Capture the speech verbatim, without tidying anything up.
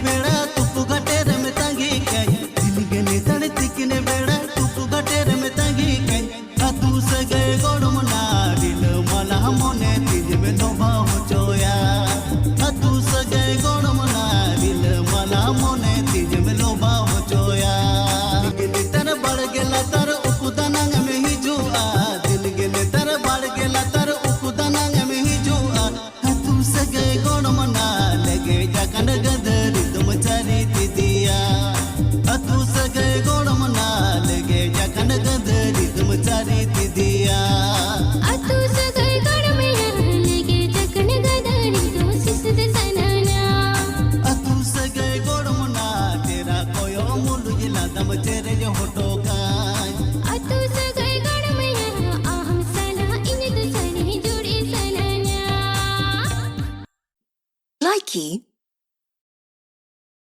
ᱵᱮᱲᱟ ᱛᱩᱯᱩ ᱜᱷᱟᱴᱮ ᱨᱮᱢ ᱛᱟᱸᱜᱤ ᱠᱟᱹᱧ, ᱫᱤᱱ ᱜᱮ ᱱᱮᱛᱟᱲ ᱛᱤᱠᱤᱱ ᱵᱮᱲᱟ ᱛᱩᱯᱩ ᱜᱷᱟᱴᱮ ᱨᱮᱢ ᱛᱟᱸᱜᱤ ᱠᱟᱹᱧ᱾ ᱟᱹᱛᱩ ᱥᱟᱹᱜᱟᱹᱭ ᱜᱚᱲᱚᱢ ᱱᱟ ᱨᱤᱞᱟᱹᱢᱟᱞᱟ ᱢᱚᱱᱮ ᱛᱤᱧᱮᱢ ᱞᱚᱵᱷᱟᱣ ᱦᱚᱪᱚᱭᱟ᱾ ᱟᱹᱛᱩ ᱥᱟᱹᱜᱟᱹᱭ ᱜᱚᱲᱚᱢ ᱱᱟ ᱨᱤᱞᱟᱹᱢᱟᱞᱟ ᱢᱚᱱᱮ ᱛᱤᱧᱮᱢ ᱞᱚᱵᱷᱟᱣ ᱦᱚᱪᱚᱭᱟ᱾ ᱱᱮᱛᱟᱨ ᱵᱟᱲᱜᱮ ᱞᱟᱛᱟᱨ ᱩᱠᱩ ᱫᱟᱱᱟᱝ ᱮᱢ ᱦᱤᱡᱩᱜᱼᱟ, ᱫᱤᱱ ᱜᱮ ᱱᱮᱛᱟᱨ ᱵᱟᱲᱜᱮ ᱞᱟᱛᱟᱨ ᱩᱠᱩ ᱫᱟᱱᱟᱝ ᱮᱢ ᱦᱤᱡᱩᱜᱼᱟ᱾ ᱟᱹᱛᱩ ᱥᱟᱹᱜᱟᱹᱭ ᱜᱚᱲᱚᱢ ᱱᱟ ᱞᱮᱜᱮᱡ ᱟᱠᱟᱱ ᱜᱟᱹᱫᱷᱟᱹᱨᱤ ᱫᱚᱢ ᱪᱟᱹᱨᱤ ᱤᱫᱤᱭᱟ᱾ ᱟᱹᱛᱩ ᱥᱟᱹᱜᱟᱹᱭ ᱜᱚᱲᱚᱢ ᱱᱟ ᱞᱮᱜᱮᱡ ᱟᱠᱟᱱ ᱜᱟᱹᱫᱷᱟᱹᱨᱤ ᱫᱚᱢ ᱪᱟᱹᱨᱤ ᱤᱫᱤᱭᱟ᱾ ᱟᱹᱛᱩ ᱥᱟᱹᱜᱟᱹᱭ ᱜᱚᱲᱚᱢ ᱭᱟ ᱞᱮᱜᱮᱡ ᱟᱠᱟᱱ ᱜᱟᱹᱫᱷᱟᱹᱨᱤ ᱫᱚ ᱥᱤᱥᱫ ᱥᱟᱱᱟᱧᱟ᱾ ᱟᱹᱛᱩ ᱥᱟᱹᱜᱟᱹᱭ ᱜᱚᱲᱚᱢ ᱱᱟ ᱰᱮᱨᱟ ᱠᱚᱭᱚᱜ ᱢᱩᱞᱩᱡ ᱞᱟᱫᱟᱢ ᱪᱮᱨᱮᱡ ᱦᱚᱴᱚ ᱠᱟᱹᱧ᱾ ᱟᱹᱛᱩ ᱥᱟᱹᱜᱟᱹᱭ ᱜᱚᱲᱚᱢ ᱭᱟ ᱟᱢ ᱥᱟᱞᱟᱜ ᱤᱧ ᱫᱚ ᱥᱟᱹᱨᱤ ᱡᱩᱨᱤ ᱥᱟᱱᱟᱧᱟ᱾ Likey.